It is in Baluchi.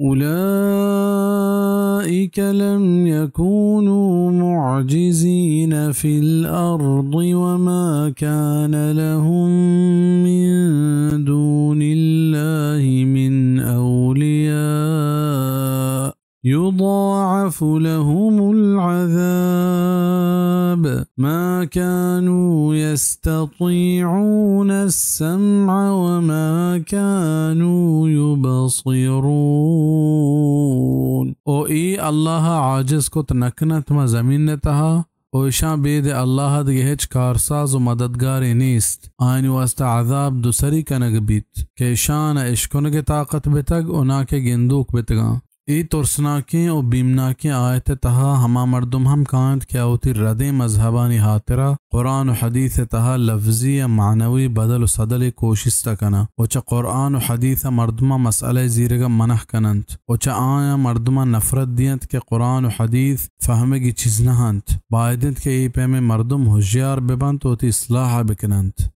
أولئك لم يكونوا معجزين في الأرض وما كان لهم من دون الله من أولياء يضاعف لهم العذاب ما كانوا يستطيعون السمع وما كانوا يبصرون. او اے اللہ ءَ عاجز کت نہ کنت ماں زمین ءِ تہا، او اشاں بید اللہ ءَ دگہ ہچ کارساز و مددگارے نیست۔ آیانی واسطہ عذاب دوسری کنگ بیت کہ اشاں نہ اشکنگ ءِ طاقت بتگ و نہ کہ گندوک بتگاں۔ اے ترسناکیں و بیمناکیں آیت ءِ تہا ہما مردم ہم کاینت کہ آ وتی ردیں مذہبانی ہاترا قرآن و حدیث ءِ تہا لفظی یا معنوی بدل و سدلے کوشست ءَ کناں و چہ قرآن و حدیث ءَ مردماں مسئلہ زیرگ ءَ منع کننت و چہ آیاں مردماں نفرت دینت کہ قرآن و حدیث فہمگی چیز نہ انت۔ باید انت کہ اے پیمیں مردم ہشیار ببنت و وتی اصلاح ءَ بکننت۔